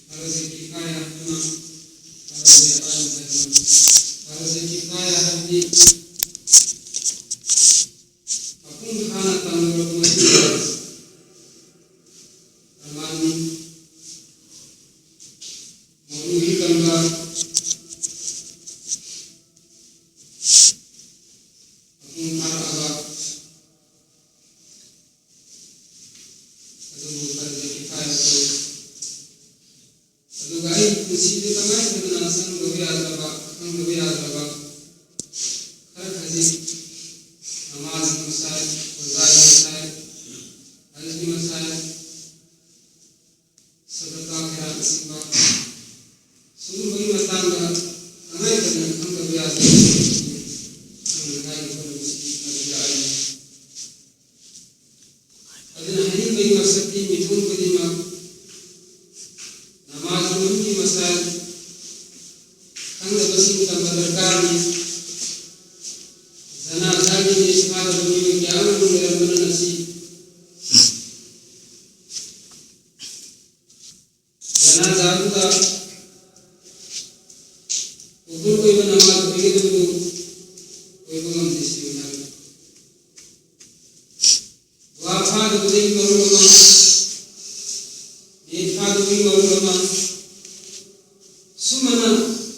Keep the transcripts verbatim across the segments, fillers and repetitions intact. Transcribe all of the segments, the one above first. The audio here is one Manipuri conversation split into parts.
ꯐꯔꯖ ꯀꯤꯐꯥꯌꯥ ꯑꯃ, ꯐꯔꯖ ꯑꯥꯏꯟ ꯍꯥꯏꯕ ꯑꯃ꯫ ꯐꯔꯖ ꯀꯤꯐꯥꯌꯥ ꯍꯥꯏꯕꯗꯤ ꯃꯄꯨꯡ ꯐꯥꯅ ꯇꯝꯂꯨꯔꯕ ꯃꯇꯨꯡꯗ ꯄ꯭ꯔꯃꯥꯟ ꯃꯑꯣꯡꯗꯤ ꯇꯝꯕ, ꯃꯄꯨꯡ ꯐꯥꯔꯛꯑꯕ, ꯑꯗꯨꯕꯨ ꯐꯔꯖ ꯀꯤꯐꯥꯌꯥ ꯀꯧꯏ꯫ ꯑꯗꯨꯒ ꯑꯩ ꯄꯨꯟꯁꯤꯗ ꯇꯉꯥꯏ ꯐꯗꯅ ꯆꯪꯗꯕ ꯌꯥꯗ꯭ꯔꯕ, ꯈꯪꯗꯕ ꯌꯥꯗ꯭ꯔꯕ ꯈꯔ ꯈꯖꯤꯛ, ꯅꯃꯥꯖꯒꯤ ꯃꯁꯥꯏꯜ, ꯔꯣꯖꯥꯒꯤ ꯃꯁꯥꯏꯜ, ꯍꯖꯒꯤ ꯃꯁꯥꯏꯜ, ꯁꯗꯀꯥ ꯈꯦꯔꯥꯠꯅꯆꯤꯡꯕ ꯁꯤꯒꯨꯝꯕꯒꯤ ꯃꯇꯥꯡꯗ ꯇꯉꯥꯏ ꯐꯗꯅ ꯈꯪꯗꯕ ꯌꯥꯗꯕ ꯈꯪꯅꯉꯥꯏꯒꯤ ꯍꯣꯠꯅꯕꯁꯤ ꯃꯗꯨꯗ ꯑꯩ ꯑꯗꯨꯅ ꯍꯥꯏꯅꯤꯡꯕꯒꯤ ꯃꯁꯛꯇꯤ ꯃꯤꯄꯨꯝ ꯈꯨꯗꯤꯡꯃꯛ ꯅꯃꯥꯖ ꯃꯅꯨꯡꯒꯤ ꯃꯁꯥꯏꯜ ꯈꯪꯗꯕꯁꯤꯡ ꯇꯝꯕ ꯗꯔꯀꯥꯔꯅꯤ꯫ ꯖꯅꯥꯖꯥꯒꯤ ꯅꯤꯌꯠ ꯐꯥꯗꯕ ꯃꯤꯑꯣꯏ ꯀꯌꯥ ꯑꯃ ꯂꯩꯔꯝꯕꯅ ꯉꯁꯤ ꯖꯅꯥꯖꯥꯗꯨꯗ ꯀꯕꯨꯜ ꯑꯣꯏꯕ ꯅꯃꯥꯖ ꯑꯣꯏꯒꯗꯕꯗꯨ ꯑꯣꯏꯕ ꯉꯝꯗꯦ ꯁꯤꯕ ꯍꯥꯏꯕ꯫ ꯗꯨꯋꯥ ꯐꯥꯗꯕꯗꯒꯤ ꯃꯔꯝ ꯑꯃ, ꯅꯤꯌꯠ ꯐꯥꯗꯕꯒꯤ ꯃꯔꯝ ꯑꯃ, ꯁꯨꯝꯕꯅ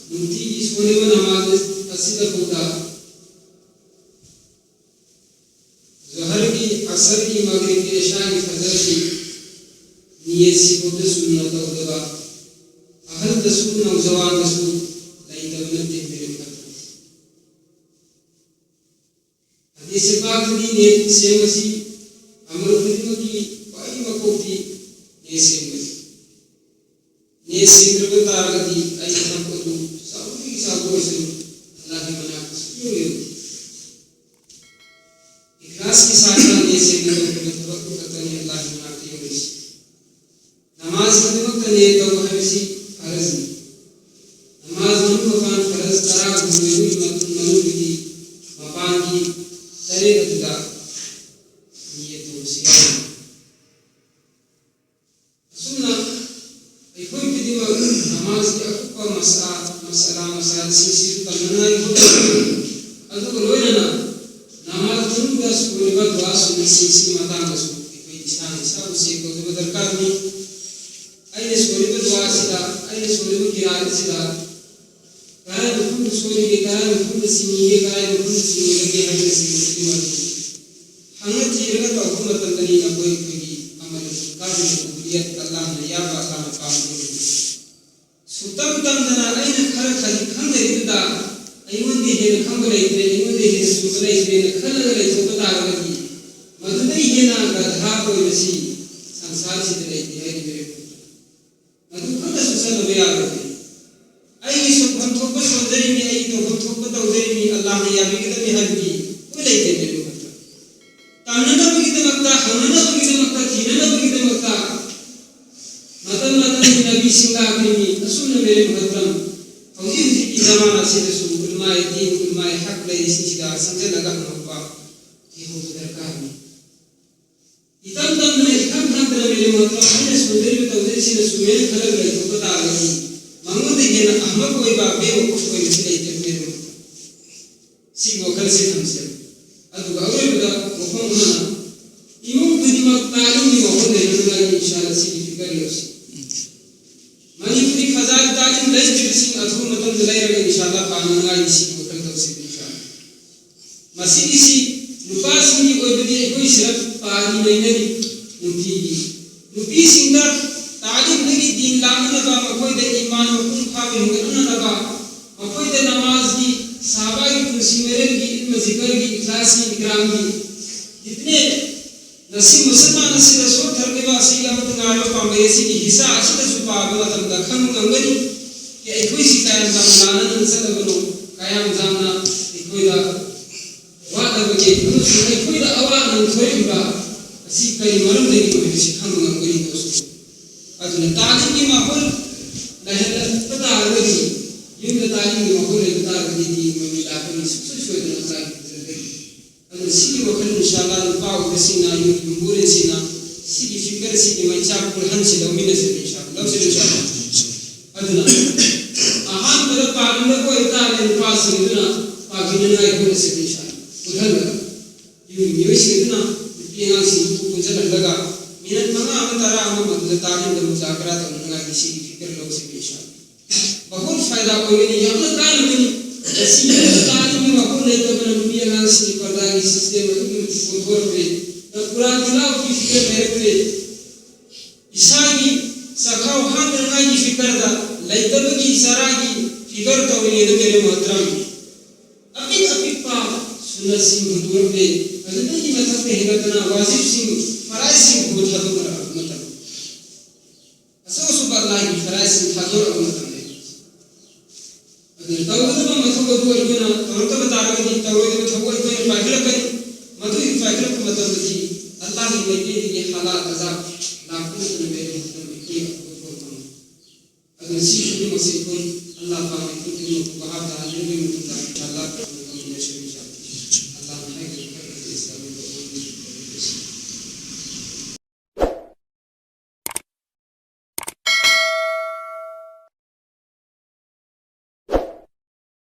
ꯅꯨꯡꯇꯤꯒꯤ ꯁꯣꯜꯂꯤꯕ ꯅꯃꯥꯖ ꯑꯁꯤꯗ ꯐꯥꯎꯗ ꯖꯣꯍꯔꯒꯤ, ꯑꯁꯔꯒꯤ, ꯃꯒꯔꯤꯕꯒꯤ, ꯏꯁꯥꯒꯤ, ꯐꯖꯔꯒꯤ ꯅꯤꯌꯠꯁꯤꯐꯥꯎꯗ ꯆꯨꯝꯅ ꯇꯧꯗꯕ ꯑꯍꯜꯗꯁꯨ ꯅꯧꯖꯋꯥꯟꯗꯁꯨ ꯂꯩꯇꯕ ꯅꯠꯇꯦ ꯃꯤꯔꯦꯝ ꯈꯛꯇ꯫ ꯍꯗꯤꯁ ꯄꯥꯛꯇꯗꯤ ꯅꯤꯌꯠ ꯁꯦꯡꯕꯁꯤ ꯑꯃꯜ ꯈꯨꯗꯤꯡꯃꯛꯀꯤ ꯈ꯭ꯋꯥꯏ ꯃꯀꯣꯛꯇꯤ ꯅꯤꯌꯠ ꯁꯦꯡꯕꯅꯤ꯫ ꯅꯤꯌꯠ ꯁꯦꯡꯗ꯭ꯔꯕ ꯇꯥꯔꯒꯗꯤ ꯑꯩ ꯊꯕꯛ ꯑꯗꯨ ꯆꯥꯎꯕꯗꯒꯤ ꯆꯥꯎꯕ ꯑꯣꯏꯁꯅꯨ, ꯑꯜꯂꯥꯍꯒꯤ ꯃꯅꯥꯛꯇ ꯁꯨꯛꯌꯧ ꯌꯧꯗꯦ꯫ ꯏꯈ꯭ꯂꯥꯁꯀꯤ ꯁꯥꯠꯇ ꯅꯤꯌꯠ ꯁꯦꯡꯅ ꯇꯧꯈꯤꯕ ꯊꯕꯛꯇꯨ ꯈꯛꯇꯅꯤ ꯑꯜꯂꯥꯍꯒꯤ ꯃꯅꯥꯛꯇ ꯌꯧꯔꯤꯁꯤ꯫ ꯅꯃꯥꯖ ꯈꯨꯗꯤꯡꯃꯛꯇ ꯅꯤꯌꯠ ꯇꯧꯕ ꯍꯥꯏꯕꯁꯤ ꯐꯔꯖꯅꯤ꯫ ꯅꯃꯥꯖ ꯃꯅꯨꯡ ꯃꯄꯥꯟ ꯐꯔꯖ ꯇꯔꯥꯍꯨꯝꯗꯣꯏꯗꯨꯒꯤ ꯃꯇꯨꯡ ꯃꯅꯨꯡꯗꯒꯤ ꯃꯄꯥꯟꯒꯤ ꯇꯔꯦꯠ ꯑꯗꯨꯗ ꯅꯤꯌꯠ ꯇꯧꯕꯁꯤ ꯌꯥꯎꯔꯤ꯫ ꯑꯁꯨꯝꯅ ꯑꯩꯈꯣꯏ ꯅꯃꯥꯖꯀꯤ ꯑꯀꯨꯞꯄ ꯃꯁꯥ ꯃꯁꯥꯂꯥ ꯃꯁꯥꯏꯜꯁꯤꯡꯁꯤꯁꯨ ꯇꯝꯅꯉꯥꯏ ꯍꯣꯠꯅꯒꯅꯤ꯫ ꯑꯗꯨꯒ ꯂꯣꯏꯅꯅ ꯅꯃꯥꯖ ꯃꯅꯨꯡꯗ ꯁꯣꯏꯔꯤꯕ ꯗꯨꯋꯥ ꯁꯨꯟꯅꯠꯁꯤꯡꯁꯤꯒꯤ ꯃꯇꯥꯡꯗꯁꯨ ꯑꯩꯈꯣꯏ ꯏꯁꯥꯅ ꯏꯁꯥꯕꯨ ꯆꯦꯛ ꯇꯧꯖꯕ ꯗꯔꯀꯥꯔꯅꯤ꯫ ꯑꯩꯅ ꯁꯣꯏꯔꯤꯕ ꯗꯨꯋꯥ ꯑꯁꯤꯗ, ꯑꯩꯅ ꯁꯣꯏꯔꯤꯕ ꯀꯤꯔꯥꯠ ꯑꯁꯤꯗ ꯀꯗꯥꯏ ꯃꯐꯝꯗ ꯁꯣꯏꯔꯤꯒꯦ, ꯀꯗꯥꯏ ꯃꯐꯝꯗ ꯆꯤꯡꯉꯤꯒꯦ, ꯀꯗꯥꯏ ꯃꯐꯝꯗ ꯆꯤꯡꯉꯤꯒꯦ ꯍꯥꯏꯕꯅꯆꯤꯡꯕꯁꯤꯒꯤ ꯃꯗꯨ ꯍꯪꯉ ꯊꯤꯔꯒ ꯇꯧꯔꯛꯄ ꯃꯇꯝꯗꯅꯤ ꯑꯩꯈꯣꯏ ꯑꯩꯈꯣꯏꯒꯤ ꯑꯃꯜ ꯀꯥꯕꯤꯔꯤꯕ ꯀꯨꯕꯨꯂꯤꯌꯠ ꯑꯜꯂꯥꯍꯅ ꯌꯥꯕ ꯑꯜꯂꯥꯍꯅ ꯄꯥꯝꯕ ꯑꯣꯏꯕꯅꯤ꯫ ꯁꯨꯛꯇꯝ ꯇꯝꯗꯅ ꯑꯩꯅ ꯈꯔ ꯈꯖꯤꯛ ꯈꯪꯖꯔꯤꯗꯨꯗ ꯑꯩꯉꯣꯟꯗ ꯍꯦꯟꯅ ꯈꯪꯕ ꯂꯩꯇ꯭ꯔꯦ, ꯑꯩꯉꯣꯟꯗ ꯍꯦꯟꯅ ꯆꯨꯝꯕ ꯂꯩꯇ꯭ꯔꯦꯅ ꯈꯜꯂꯒ ꯂꯩꯊꯣꯛꯄ ꯇꯥꯔꯒꯗꯤ ꯃꯗꯨꯗꯩ ꯍꯦꯟꯅ ꯒꯙꯥ ꯑꯣꯏꯕꯁꯤ ꯁꯪꯁꯥꯔꯁꯤꯗ ꯂꯩꯇꯦ ꯍꯥꯏꯔꯤꯕ꯫ ꯃꯗꯨ ꯈꯛꯇꯁꯨ ꯆꯠꯅꯕ ꯌꯥꯔꯣꯏ꯫ ꯑꯩꯒꯤ ꯁꯣꯟꯐꯝ ꯊꯣꯛꯄ ꯁꯣꯟꯖꯔꯤꯃꯤ, ꯑꯩꯒꯤ ꯇꯧꯐꯝ ꯊꯣꯛꯄ ꯇꯧꯖꯔꯤꯃꯤ, ꯑꯜꯂꯥꯍꯅ ꯌꯥꯕꯤꯒꯗꯕꯅꯤ ꯍꯥꯏꯕꯒꯤ ꯀꯣꯏ ꯂꯩꯇꯦ ꯃꯦꯔꯨꯝ ꯃꯇꯝ꯫ ꯇꯝꯅꯅꯕꯒꯤꯗꯃꯛꯇ, ꯍꯪꯅꯅꯕꯒꯤꯗꯃꯛꯇ, ꯊꯤꯅꯅꯕꯒꯤꯗꯃꯛꯇ ꯃꯇꯝ ꯃꯇꯝꯒꯤ ꯅꯕꯤꯁꯤꯡ ꯂꯥꯛꯂꯤꯃꯤ꯫ ꯑꯁꯨꯝꯅ ꯃꯦꯔꯨꯝ ꯃꯇꯝ ꯍꯧꯖꯤꯛ ꯍꯧꯖꯤꯛꯀꯤ ꯖꯃꯥꯅꯥꯁꯤꯗꯁꯨ ꯎꯂꯃꯥꯏ ꯗꯤꯟ, ꯎꯂꯃꯥꯏ ꯍꯛ ꯂꯩꯔꯤꯁꯤꯡꯁꯤꯗ ꯆꯪꯁꯤꯜꯂꯒ ꯍꯪꯉꯛꯄ ꯊꯤꯍꯧꯕ ꯗꯔꯀꯥꯔꯅꯤ꯫ ꯏꯇꯝ ꯇꯝꯗꯅ, ꯏꯈꯪ ꯈꯪꯗꯅ ꯃꯦꯔꯦꯝ ꯃꯇꯝ ꯑꯩꯅ ꯁꯣꯟꯖꯔꯤꯕ ꯇꯧꯖꯔꯤꯁꯤꯅ ꯆꯨꯝꯃꯦꯅ ꯈꯜꯂꯒ ꯂꯩꯊꯣꯛꯄ ꯇꯥꯔꯒꯗꯤ ꯃꯉꯣꯟꯗ ꯍꯦꯟꯅ ꯑꯍꯃꯛ ꯑꯣꯏꯕ, ꯕꯦꯋꯀꯨꯐ ꯑꯣꯏꯕꯁꯤ ꯂꯩꯇꯦ ꯃꯦꯔꯦꯝ ꯃꯇꯝ꯫ ꯁꯤꯒꯤ ꯋꯥꯈꯜꯁꯤ ꯊꯝꯁꯦ꯫ ꯑꯗꯨꯒ ꯑꯔꯣꯏꯕꯗ ꯋꯥꯐꯝ ꯑꯃꯅ, ꯏꯃꯨꯡ ꯈꯨꯗꯤꯡꯃꯛ ꯇꯥꯂꯤꯝꯒꯤ ꯋꯥꯐꯝ ꯂꯩꯅꯅꯉꯥꯏꯒꯤ ꯏꯟꯁꯥ ꯑꯜꯂꯥ ꯁꯤꯒꯤ ꯐꯤꯀꯔ ꯂꯧꯁꯤ꯫ ꯃꯅꯤꯄꯨꯔꯤ ꯐꯖꯥꯗ ꯇꯥꯂꯤꯝ ꯂꯩꯗ꯭ꯔꯤꯕꯁꯤꯡ ꯑꯊꯨꯕ ꯃꯇꯝꯗ ꯂꯩꯔꯒ ꯏꯟꯁꯥ ꯑꯜꯂꯥ ꯄꯥꯅꯉꯥꯏꯒꯤ ꯁꯤꯒꯤ ꯋꯥꯈꯜ ꯇꯧꯁꯤ ꯏꯟꯁꯥ ꯑꯜꯂꯥ꯫ ꯃꯁꯤꯒꯤꯁꯤ ꯅꯨꯄꯥꯁꯤꯡꯒꯤ ꯑꯣꯏꯕꯗꯤ ꯑꯩꯈꯣꯏ ꯁꯔꯞ ꯄꯥꯔꯤ ꯅꯩꯅꯔꯤ꯫ ꯅꯨꯄꯤꯒꯤ, ꯅꯨꯄꯤꯁꯤꯡꯗ ꯇꯥꯂꯤꯝꯗꯒꯤ ꯗꯤꯟ ꯂꯥꯛꯅꯅꯕ, ꯃꯈꯣꯏꯗ ꯏꯃꯥꯟ ꯃꯄꯨꯡ ꯐꯥꯕ ꯍꯦꯟꯒꯠꯅꯅꯕ, ꯃꯈꯣꯏꯗ ꯅꯃꯥꯖꯒꯤ, ꯁꯍꯥꯕꯥꯒꯤ ꯄꯨꯟꯁꯤ ꯃꯔꯦꯜꯒꯤ, ꯏꯜꯃ ꯖꯤꯀꯔꯒꯤ, ꯏꯈ꯭ꯂꯥꯁꯀꯤ, ꯏꯀ꯭ꯔꯥꯝꯒꯤ, ꯏꯇꯅꯦ ꯉꯁꯤ ꯃꯨꯁꯜꯃꯥꯟ ꯑꯁꯤꯗ ꯁꯣꯛꯊꯔꯛꯂꯤꯕ ꯑꯁꯤꯒꯤ ꯑꯃꯠꯇ ꯉꯥꯏꯔꯕ ꯄꯥꯝꯕꯩ ꯑꯁꯤꯒꯤ ꯍꯤꯁꯥ ꯑꯁꯤꯗꯁꯨ ꯄꯥꯕ ꯃꯇꯝꯗ ꯈꯪꯕ ꯉꯝꯒꯅꯤ꯫ ꯑꯩꯈꯣꯏꯁꯤ ꯀꯌꯥꯝ ꯌꯥꯝꯅ ꯂꯥꯟꯅꯗꯨꯅ ꯆꯠꯂꯕꯅꯣ, ꯀꯌꯥꯝ ꯌꯥꯝꯅ ꯑꯩꯈꯣꯏꯗ ꯋꯥꯠꯂꯕꯒꯦ, ꯑꯃꯁꯨꯡ ꯑꯩꯈꯣꯏꯗ ꯑꯋꯥ ꯑꯅꯪ ꯊꯣꯛꯏꯕ ꯑꯁꯤ ꯀꯔꯤ ꯃꯔꯝꯗꯒꯤꯅꯣ ꯍꯥꯏꯕꯁꯤ ꯈꯪꯕ ꯉꯝꯒꯅꯤ ꯇꯧꯁꯤ꯫ ꯑꯗꯨꯅ ꯇꯥꯂꯤꯝꯒꯤ ꯃꯥꯍꯣꯜ ꯂꯩꯍꯜꯂꯛꯄ ꯇꯥꯔꯒꯗꯤ, ꯌꯨꯝꯗ ꯇꯥꯂꯤꯝꯒꯤ ꯃꯥꯍꯣꯜ ꯂꯩꯕ ꯇꯥꯔꯒꯗꯤ ꯗꯤꯟꯒꯤ ꯑꯣꯏꯕ ꯂꯥꯛꯀꯅꯤ ꯁꯨꯡꯁꯣꯏ ꯁꯣꯏꯗꯅ ꯇꯥꯂꯤꯝ ꯐꯖꯒꯅꯤ꯫ ꯑꯗꯨꯅ ꯁꯤꯒꯤ ꯋꯥꯈꯜ ꯏꯟꯁꯥ ꯑꯜꯂꯥ ꯅꯨꯄꯥ ꯑꯣꯏꯕꯁꯤꯡꯅ, ꯌꯨꯝ ꯌꯨꯝꯕꯨꯔꯦꯟꯁꯤꯡꯅ ꯁꯤꯒꯤ ꯐꯤꯀꯔ ꯑꯁꯤꯒꯤ ꯃꯩꯆꯥꯛ ꯄꯨꯜꯍꯟꯁꯤ, ꯂꯧꯃꯤꯟꯅꯁꯤ ꯏꯟꯁꯥ ꯑꯜꯂꯥ꯫ ꯂꯧꯁꯤ ꯏꯟꯁꯥ ꯑꯜꯂꯥ꯫ ꯑꯗꯨꯅ ꯑꯍꯥꯟꯕꯗ ꯄꯥꯜꯂꯝꯂꯕ ꯑꯣꯏꯇꯥꯔꯗꯤ ꯅꯨꯄꯥꯁꯤꯡ ꯑꯗꯨꯅ ꯄꯥꯕꯤꯅꯉꯥꯏ ꯍꯣꯠꯅꯁꯤ ꯏꯁꯥ ꯄꯨꯟꯍꯜꯂꯒ ꯌꯨꯝꯒꯤ ꯃꯤꯑꯣꯏꯁꯤꯡ ꯑꯗꯨꯅ ꯅꯨꯄꯤ ꯑꯉꯥꯡꯁꯤꯡꯗꯨꯕꯨ ꯄꯨꯟꯁꯤꯜꯍꯜꯂꯒ ꯃꯤꯅꯠ ꯃꯉꯥ ꯑꯃ ꯇꯔꯥ ꯑꯃ ꯃꯗꯨꯗ ꯇꯥꯔꯤꯕꯗ ꯃꯨꯖꯥꯀꯔꯥ ꯇꯧꯅꯉꯥꯏꯒꯤ ꯁꯤꯒꯤ ꯐꯤꯀꯔ ꯂꯧꯁꯤ ꯏꯁꯥ ꯃꯍꯨꯠ ꯐꯥꯏꯗꯥ ꯑꯣꯏꯒꯅꯤ, ꯌꯥꯝꯅ ꯀꯥꯟꯅꯒꯅꯤ꯫ ꯃꯁꯤ ꯌꯥꯝꯅ ꯀꯥꯟꯅꯕ ꯃꯍꯨꯠ ꯂꯩꯇꯕꯅ ꯅꯨꯄꯤ ꯑꯉꯥꯡꯁꯤꯡꯒꯤ ꯄꯔꯗꯥꯒꯤ ꯁꯤꯁꯇꯦꯝ ꯑꯗꯨꯒꯤ ꯃꯇꯤꯛ ꯀꯣꯟꯊꯣꯔꯛꯂꯦ꯫ ꯀꯨꯔꯥꯟ ꯇꯤꯂꯥꯎꯒꯤ ꯐꯤꯀꯔ ꯂꯩꯔꯛꯂꯦ꯫ ꯏꯁꯥꯒꯤ ꯆꯈꯥꯎ ꯍꯥꯡꯗꯅꯉꯥꯏꯒꯤ ꯐꯤꯀꯔꯗ ꯂꯩꯇꯕꯒꯤ ꯆꯔꯥꯒꯤ ꯐꯤꯀꯔ ꯇꯧꯔꯤꯉꯩꯗ ꯃꯦꯔꯦ ꯃꯣꯍꯇꯔꯝ ꯑꯄꯤꯛ ꯑꯄꯤꯛꯄ ꯁꯨꯟꯅꯠꯁꯤꯡ ꯍꯨꯟꯗꯣꯔꯛꯂꯦ꯫ ꯑꯗꯨꯗꯒꯤ ꯃꯊꯛꯇ ꯍꯦꯟꯒꯠꯇꯅ ꯋꯥꯖꯤꯕꯁꯤꯡ, ꯐꯔꯥꯏꯖꯁꯤꯡ ꯍꯨꯟꯗꯣꯛ ꯊꯥꯗꯣꯛꯅꯔꯛꯄ ꯃꯇꯝ ꯑꯆꯧ ꯑꯆꯧꯕ ꯂꯥꯏꯒꯤ ꯐꯔꯥꯏꯁꯤꯡ ꯊꯥꯗꯣꯔꯛꯄ ꯃꯇꯝꯗ ꯑꯗꯨꯅ ꯇꯧꯒꯗꯕ ꯃꯊꯧ ꯑꯗꯨ ꯑꯩꯈꯣꯏꯅ ꯇꯧꯔꯛꯇꯕ ꯇꯥꯔꯒꯗꯤ ꯇꯧꯔꯣꯏꯗꯕ ꯊꯕꯛ ꯑꯩꯈꯣꯏꯅ ꯄꯥꯏꯈꯠꯂꯛꯀꯅꯤ꯫ ꯃꯗꯨꯒꯤ ꯄꯥꯏꯈꯠꯂꯛꯄ ꯃꯇꯝꯗꯗꯤ ꯑꯜꯂꯥꯍꯒꯤ ꯃꯥꯏꯀꯩꯗꯒꯤ ꯍꯥꯂꯥꯛ ꯑꯖꯥꯕ ꯂꯥꯛꯄ ꯅꯠꯇꯅ ꯃꯌꯥꯝ ꯃꯇꯝ ꯑꯩꯈꯣꯏ ꯑꯐꯕ ꯐꯪꯉꯤ꯫ ꯑꯗꯨꯅ ꯁꯤ ꯈꯨꯗꯤꯡꯃꯛꯁꯤ ꯑꯩꯈꯣꯏ ꯑꯜꯂꯥꯍ ꯄꯥꯝꯕ ꯑꯩꯈꯣꯏ ꯈꯨꯗꯤꯡꯃꯛꯄꯨ ꯚꯥꯞ ꯇꯥꯍꯟꯅꯕꯒꯤ ꯃꯇꯝ